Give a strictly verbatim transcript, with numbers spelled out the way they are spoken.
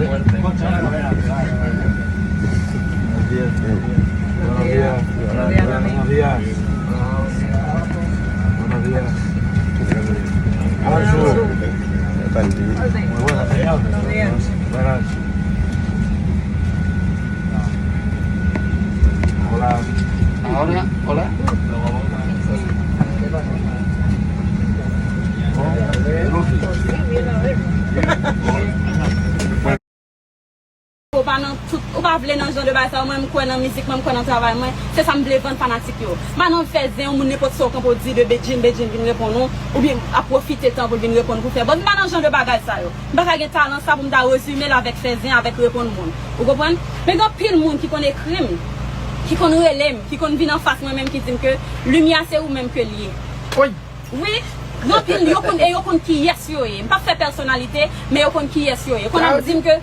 Buenos días. Buenos días. Buenos días. Buenos días. Bonjour. Muy buenas, señor. Buenas. Hola. Hola, hola. Ou pa nan tout, ou pa vle nan jan de bagay sa yo. Mwen, m kwè nan mizik mwen, m kwè nan travay mwen. Se sa m vle vann fanatik yo. M pa nan fè zen yon moun, nenpòt sa w kanpe w di de Bedjine, Bedjine vin reponn ou, oubyen ap pwofite tan pou l vin reponn ou pou fè buzz. M pa nan jan de bagay sa yo. M pa ka gen talan sa pou m ta rezime l avèk fè zen, avèk reponn moun. Ou konprann? Men gen anpil moun ki konn ekri m, ki konn rele m, ki konn vin anfas mwen menm, ki di m ke Limyè se ou menm ke l ye. Wi, gen anpil, yo konn, e yo konn kiyès yo ye. M p ap fè pèsonalite, men yo konn kiyès yo ye. Konn ap di m ke